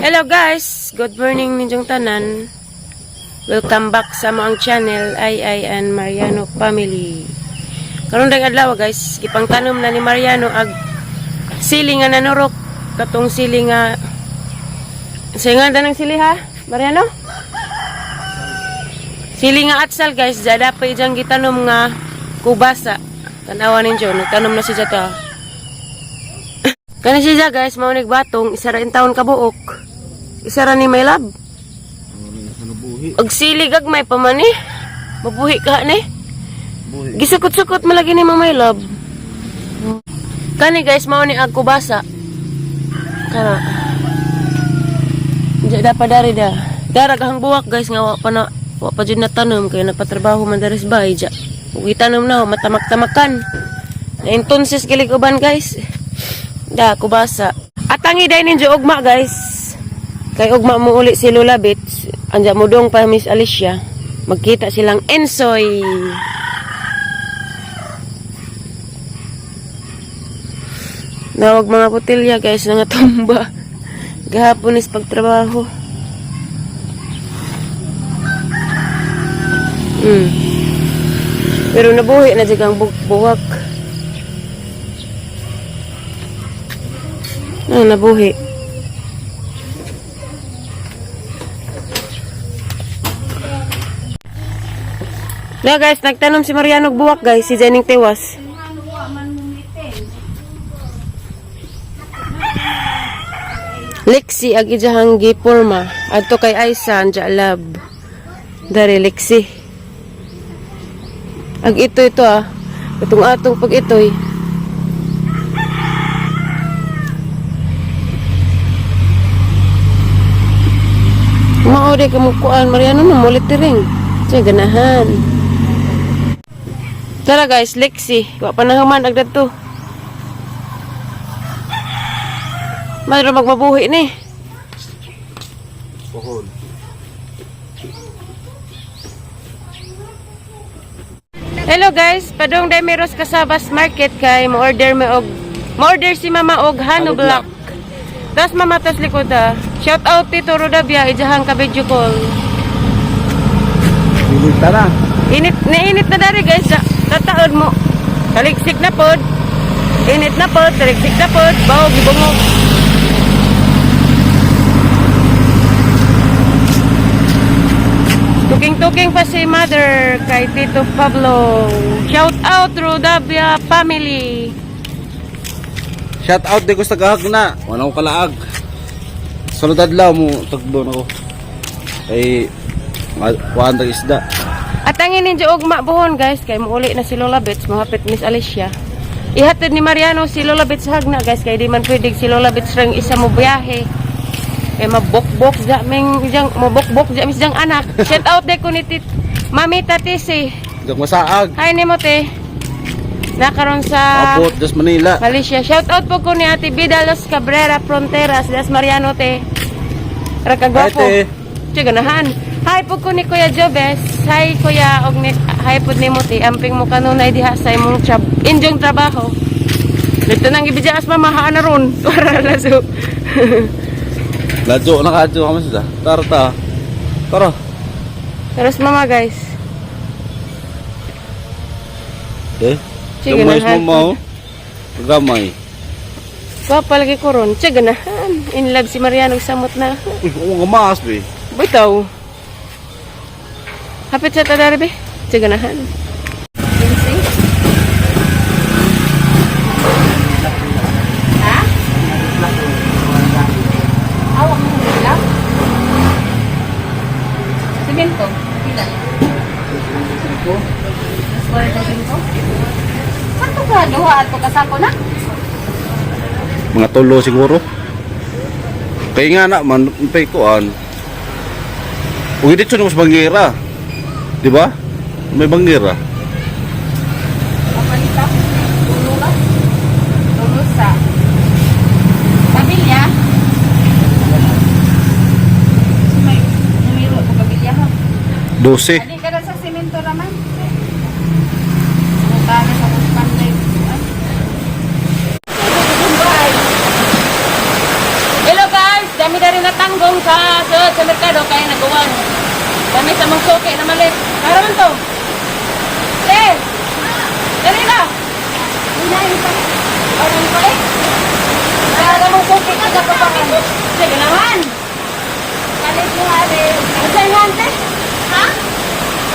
Hello guys! Good morning ninyong tanan. Welcome back sa among channel, Ai Ai and Mariano Family. Karon dang adlaw guys, gipangtanom na ni Mariano ag sili nga nanurok, katong sili nga sa nga danang sili ha, Mariano? Sili nga atsal guys, jada pa ijang gitanom nga kubasa. Tanawa ninyo, nagtanom na siya ta. Kani siya guys, mao batong isa ra in taon ka buok. Isa ra ni my love. Og sili gagmay pa man eh. Mabuhi ka ni. Gisukot-sukot malagi ni my love. Kani guys, mao ni ag kubasa. Kana. Diya dapat dari da. Dara gahang buwak guys nga wa pa na wa pa jud natanom kay nagpatrabaho man dari sa bahay diya. Ug itanom na matamak-tamakan. Na entonces kilig uban guys. Da kubasa. Atangi day ninyo ugma guys. Kay ugma mo uli si Lola Bits. Anja mo dong pa Miss Alicia. Magkita silang Ensoy. Nawag mga putilya guys nga tumba. Gahapon is pagtrabaho. Pero nabuhi na jud ang buwak. Ah, nabuhi. Na guys, nagtanom si Mariano og buwak guys, si Jening Tiwas. Lexi ag ijahang gipurma adto kay Aisa anja lab. Dari Lexi. Ag ito ito ah. Itong atong pag itoy. Mao di ka mo kuan Mariano na mulit tiring. Siya ganahan. Tara guys, Lexi. Wa pa na human ag dadto. Madro magmabuhi ni. Pohon. Hello guys, padung day meros Kasabas Market kay mo-order mo og mo-order si Mama og Hano Block. Tas mama tas likod ah. Shout out Tito Rodavia, ijahang ka video call. Init na. Init na init na dari guys. Tataod mo. Taliksik na pod. Init na pod, taliksik na pod. Bawo gibungog. Tuking-tuking pa si mother kay Tito Pablo. Shout out Rodavia family. Shout out di ko sa gahag na. Wala akong kalaag. Sunod adlaw mo tagbo na ko. Ay kuan tag isda. At ang ninyo ugma buhon guys kay muuli na si Lola Bits, mohapit Miss Alicia. Ihatid ni Mariano si Lola Bits hagna guys kay di man pwede si Lola Bits rang isa mo biyahe. Kay mabokbok ja ming jang mabokbok ja mis jang anak. Shout out de ko ni Tit Mami Tatisi. Dag masaag. Hi nimo te. Nakaron sa Abot das Manila. Malaysia. Shout out po ko ni Ate Vida Los Cabrera Fronteras, das Mariano te. Rakagwapo. Hi, te. Tiyo, ganahan. Hi po ko ni Kuya Jobes. Hi Kuya og ni hi po ni mo te. Amping mo kanunay diha sa imong injong trabaho. Dito nang gibijaas mama haan na ron. Para lazo. Ladyo na kadyo kami sa. Tara ta. Tara. Pero sa mama guys. Eh. Sige, Gamay ganahan. mo mo. Gamay. Papa lagi ko ron. Tiyo, ganahan. In love si Mariano samot na. Uy, oo nga maas be. Bitaw. Hapit sa tadari be. Tiyo, ganahan. Awak mo nila? Simento? Pila? 45? Sakto ka, duha at kasako na? Mga tulo siguro. Kaya nga na man pay kuan. Ug dito mas bangira. Di ba? May bangira. Kapalita? Tulo ka? Tulo sa pamilya? May numero ko pamilya ha? 12. Adi ka na sa simento raman. Mukha na sa panday. Hello guys, dami na rin mga tanggong sa sulod sa merkado kay naguwan. Kami sa mong suki na malit. Para man to. Te! Dali na! Ano yung palit? Para mong suki ka sa kapakan. Sige naman! Kalit mo, Ale. Ano sa inyo, ante? Ha?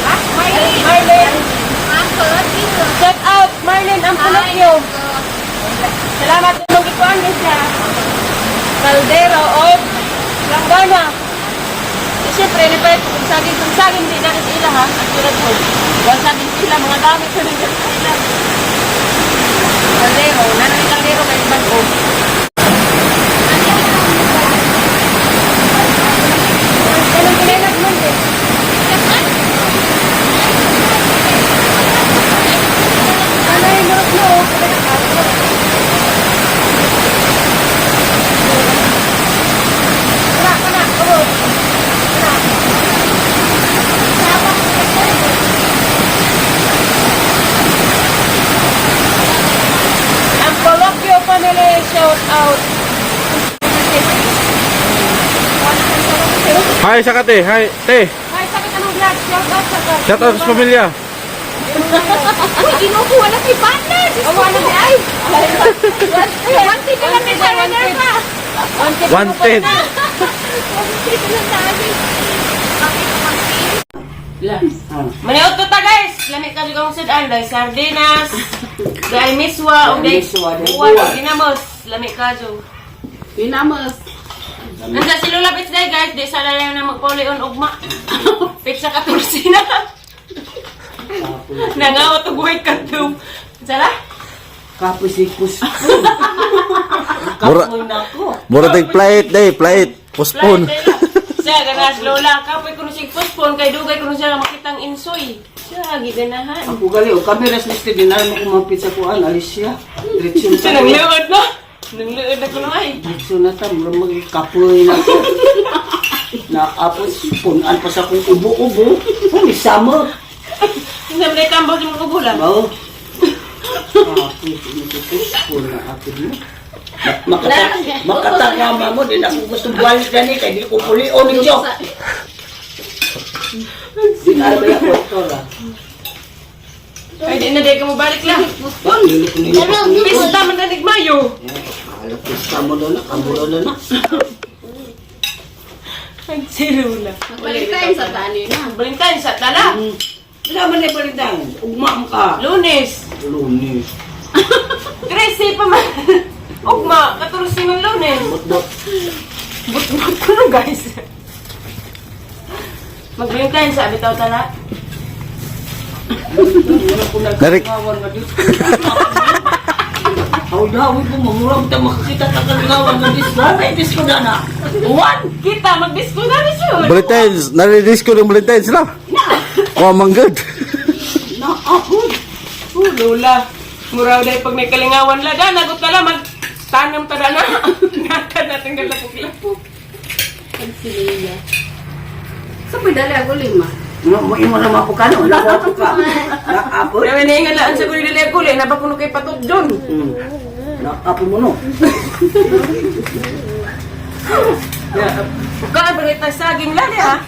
Ha? Marlene. Marlene. Ako, dito. Shout out, Marlene Ampulokyo. Salamat sa mong gikuan guys ha. Caldero o Langgana. Eh, siyempre, ni pa kung saging, kung saging, di na sa ila ha. Ang tulad ko. Huwag saging sila, mga gamit ko ng sa ila. Caldero, nanay caldero kay bago. Anong pinailag man eh? Ano yung lurok-lurok? Kana, kana, oo. Kana. Ang Colocchio family, shout out. Hi sa kate, hi te. Hi, sakit anong vlog? Shout out sa ka. Shout out sa pamilya. Uy, ginoo, wala kay partner. Diyos Oh, ko. wala di ay. Wanted na lang may foreigner pa. Wanted. Wanted na lang namin. Maniot to ta guys. Lami ka jud kang sudan dai sardinas. Dai miswa og dai Miswa, dai uwan buwan. og ginamos. Lami ka jud. Pinamos. Nanda si Lola Pits dai guys, di sa lalim na magpaulion ugma. Pizza 14 na. Nangawat og white kadto. Sala? Kapoy si Kusko. Mura- Kapoy na ako. Mura tag flight day, flight. Postpone. Flight, dai la. Siya ganas Lola, kapoy kuno sig postpone kay dugay kuno siya makitang insoy. Siya giganahan. Ako gali, o kami res mister, dinay mo kumapit sa kuan, alis siya. Diretsyo Siya na nang liod na. Nang liod na kuno ay. Diretsyo na ta, mura magkapoy na ako. Naapos, punan pa sa akong ubo-ubo. Uy, sama. Sa mga tambak yung mga kubula. Bao. Kapoy, sinusuko na ako mo. Makatagama mo, di na ako gusto balik na ni, kaya di ko pulion ninyo. Di na ba ako ito lah. Ay, di na di ka mo balik lang. Dili ko nila. Pista man na nigmayo. Pista mo doon na, kamo doon na. Ay, si Lola. Valentine sa tani na. Valentine sa tala. Wala man na balintang. Ugma mo ka. Lunes. Lunes. 13 pa man. Ugma, 14 ng Lunes. Bot-bot. But-but ko no, guys. Mag-Valentine sa bitaw tala. Wala ko Narik. nagkawan nga dito. Haw-dawi ko, mamurag ta makakita ka kalingawan nga dito. Ay, disco na na. Uwan! Kita, mag-disco na ni siya. Valentine's, nare-disco ng Valentine's na. Wa man good. Na ako. Oh, Lola. Muraw dahil pag may kalingawan la, da, nagot na lang, mag-tanam ta na. Nata natin galapok-lapok. Sa pwedali ako lima. Mo imo na mapukano. Wala ko ka. Na ako. Kaya na laan sa guli dili guli, nabakuno kay patot doon. Na ako mo no. Bukaan pa rin saging lali ha.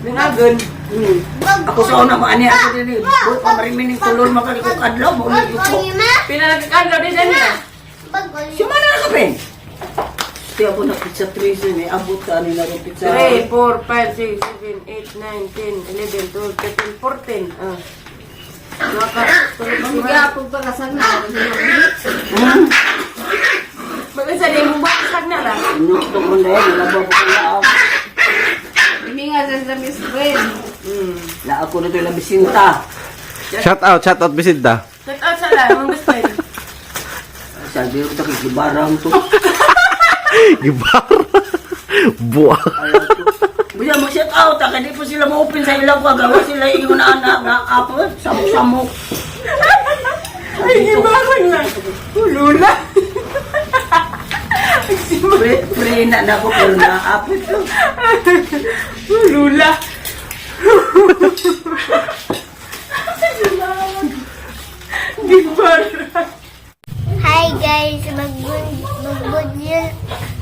Nangagon. Ako sa una maani ako dili. Buot pa marimining tulol makalikok adlaw mo ulit ko. Pila nagkakadlaw din niya. Sumana na ka pen. Ti ako na pizza 3 ni abot ka ani na rin pizza. 3, 4, 5, 6, 7, 8, 9, 10, 11, 12, 13, 14. Ah. Mamigapog pa kasang na. Mag-isa din mo ba kasag na lang? Inutok mo na yan, wala ba ko na Iminga sa miss friend. La ako na to ila bisinta. Shout out Bisinta. Shout out sa lang, mong best friend. Sabi ko ta kay gibarang to. Gibar. Buwa. Buya mo shout out ta kay di po sila mo-open sa ilang kwa gawa sila ingon ana nga apo samok-samok. Ay, gibarang lang. Oh, Lola. Pre, pre na na ko pero na apo to. Oh, Lola. Gibarang. Hi guys, magbudyo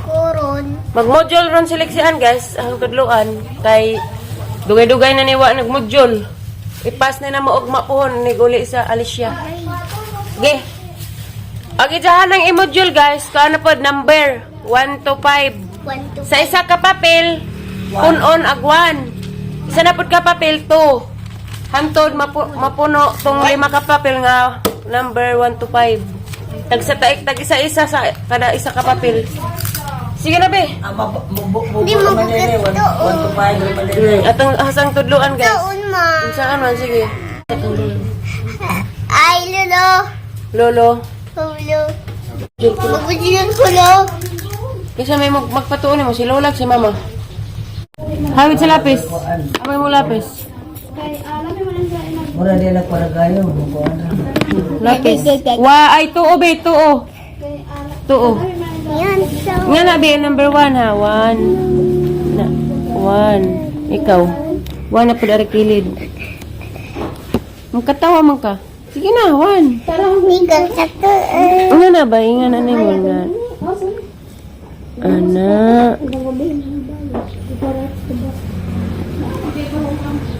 ko. ron. Magmodule ron seleksyon guys, ang tudloan kay dugay-dugay na niwa nagmodule. Ipas na na mo og mapuhon ni guli sa Alicia. Ge. Agi jahan ang i-module guys, kuan na pod number 1 to 5. 1 to Sa isa ka papel, punon ag 1. Isa na pod ka papel 2. Hantod mapuno tong lima ka papel nga number 1 to 5. Tag sa taig tag isa-isa sa kada isa ka papel. Sige na be. Ah, mabubo Di naman nila. mabugat to, 1 to 5 naman nila. Atong hasang tudloan guys. Taon ma. Saan man sige. Ay, lolo. Lolo. Lolo. Mabujilan ko, lo. Kasi may magpatuon mo si Lola ag si Mama. Hawid sa lapis. Amay mo lapis. Mura nila para gayo. Bubuan na. Lapis. Wa ay tuo be tuo. Tuo. Yan, so. Nga na be number 1 ha. 1. Na 1. Ikaw. 1 na pud ari kilid. Magkatawa man ka. Sige na, 1. Ikaw sa to. Nga na ba? Nga na nimo nga. Ana.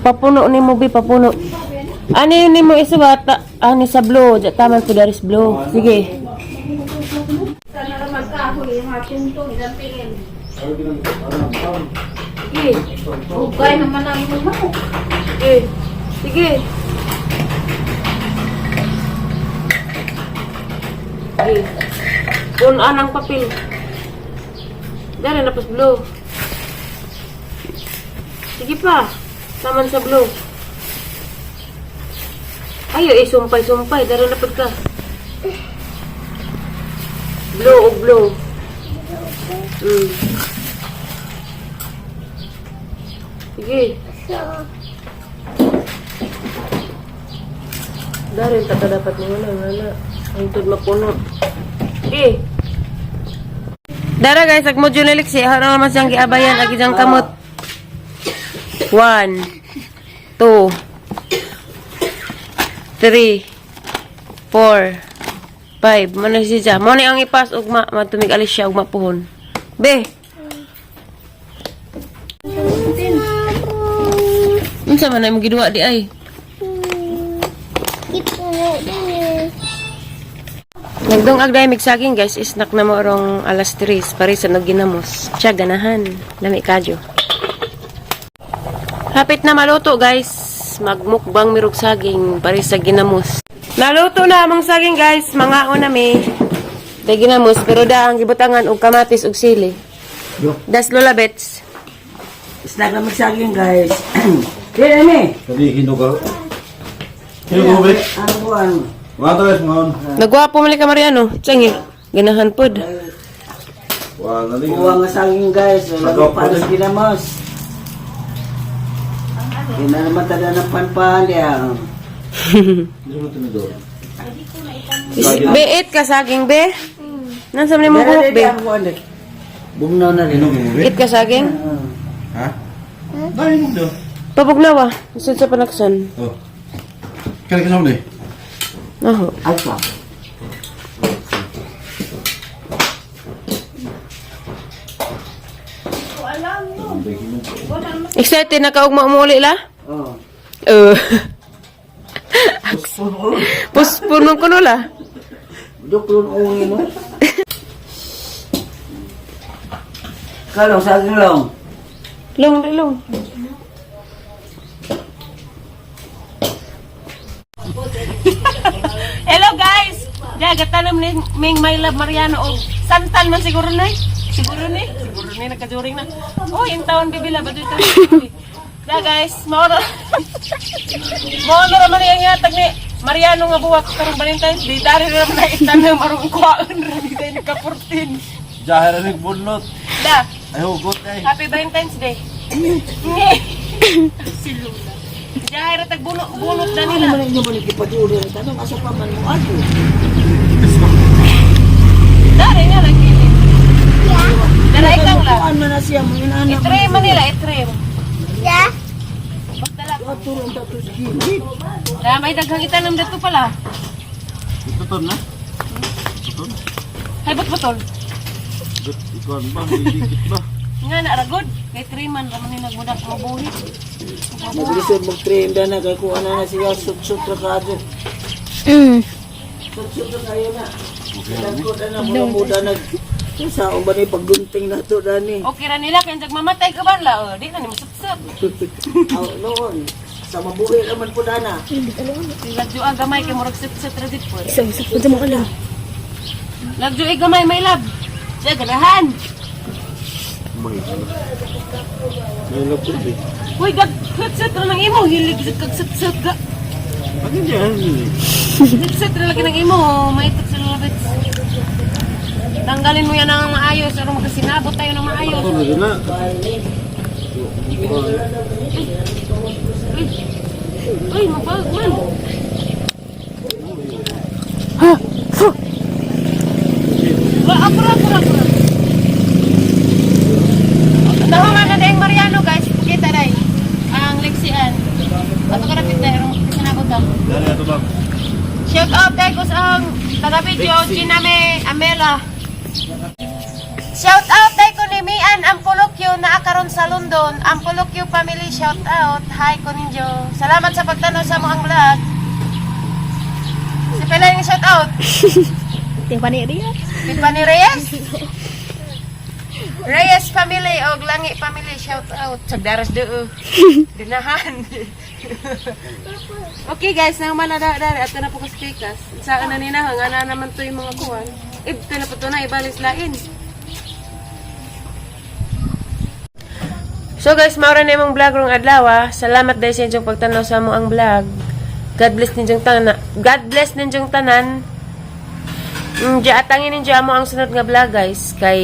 Papuno ni mo bi papuno. Ano yun nimo isuwata? Ani sa blue, Diya, taman ko daris blue. Sige. Sige. Ugay naman ang mga. Sige. Sige. Sige. Punan ang papel. Dali na pas blue. Sige pa. Taman sa blue. Ayo, eh, sumpay-sumpay. Dali na pud ka. Blue o blue. Sige. So. Darin ta ka dapat mo na nga na. Ang tud mapuno. Sige. Dara guys, ag module liksi, haro naman siyang giabayan agi diyang kamot. 1 2 3 4 5. Mo na siya. Mo ni ang ipas ugma matumig alis siya ugma puhon. Be. Unsa man na imong giduwa di ay? Ipuno din eh. Nagdungag dahil migsaging guys, isnak na mo orong alas 3, pare sa ginamos. Siya ganahan, lami kadyo. Hapit na maluto guys, magmukbang mirog saging pare sa ginamos. Naluto na among saging guys, mga na mi. Day ginamos pero da ang gibutangan og kamatis ug sili. Yo. Das Lola Bets. Snack na magsaging guys. Kaya ni. Kadi hinugal. Hinugal be. Ano buwan? Mga to guys, mga. Nagwapo man ka Mariano. Tsangi, ganahan pod. Wa nali. Buwang nga saging guys. Wala Sagop mo para po sa ginamos. Hindi na naman tada ng panpan ya. Hindi mo tinidor. Be, it ka saging be. Nansa man imong buhok be? Bugnaw na rin. Hinugal be. It ka saging? Ha? Dai mo do. Pabugnawa, sud sa panaksan. Oh. Kaya kasama ni. Aho. Alpha. Excited na ka og maumuli la? Oh. Puspunong ko la. Duklon ungi no. Kalong saging long. Long, long. Hello guys! Dagat tanam ni Ming My Love Mariano og santal man siguro na. Siguro ni, siguro ni nakajuring na. Oh, in taon bibila ba dito? Da guys, mao na. Mao na raman ang yatag ni Mariano nga buwak karong Valentine's Day. Dari ra man ang itanam aron kuhaon ra ni tayo nagka 14. Jahara ni bunot. Da, Ay hugot ay. Happy Valentine's Day. Si Luna. Jahira tag bunot bunot na nila. Ano man inyo man ikipaduri ang tanong asa pa man mo ato. Dari nga lang kini. Dara ikaw lang. Kuan man na siya mo inana. I-trim man nila, i-trim. Ya. Ato ang tato sa gilid. Da, may daghang itanom dito pala. Ito na. Hay bot botol. Ikuan ba? Dikit ba? Nga na ragod. Kay 3 man ra man ni nagmudak mabuhi. Naglisod mag-train na kay kuha na na siya sutsut ra ka ato. Sutsut ra kayo na. Dagko na na mga muda nag sa ba ni paggunting na to dani. Okay ra nila kay jag mamatay ka ba la? Oh, di na ni masutsut. Aw noon sa mabuhi naman po dana. Lagyo ang gamay kay murag sutsut ra dit po. Isa po mo alam. Lagyo ay gamay may lab. Siya ganahan. May. May love ko eh. Uy, gag sutsut ra nang imo hilig jud kag sutsut ga. Ano yan? Sutsut ra lagi nang imo, maitot sa mga bits. Tanggalin mo yan ang maayos aron makasinabot tayo ng maayos. Ano na? Uy, uy, mabag man. Ha? Fu! Wa, apura, apura, apura. Nahuman na dayang Mariano, guys. Kita day. Ang leksian. Ato ka rapit day, aron sinabot ka. Dali ato ba? Shout out day ko sa ang taga-video, Giname Amela. Shout out day ko ni Mian Ampolokyo na akaron sa London. Ampolokyo family, shout out. Hi ko ninyo. Salamat sa pagtanaw sa mga vlog. Si Pela yung shout out. Tiffany Reyes. Tiffany Reyes. Reyes family og Langi family, shout out. Sagdaras doo. Dinahan. Okay guys, nang man na dari ato na po ko speakers. Saan na nina nga na naman to yung mga kuwan. Ito na po to na ibalis lain. So guys, maura na imong vlog rong adlaw. Ah. Salamat dahil sa inyong pagtanaw sa amo ang vlog. God bless ninyong tanan. God bless ninyong tanan. Atangin ninyo amo ang sunod nga vlog guys kay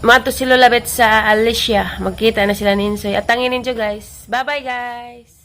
mato si Lola Bet sa Alicia. Magkita na sila ni Insoy. Atangin ninyo guys. Bye-bye guys.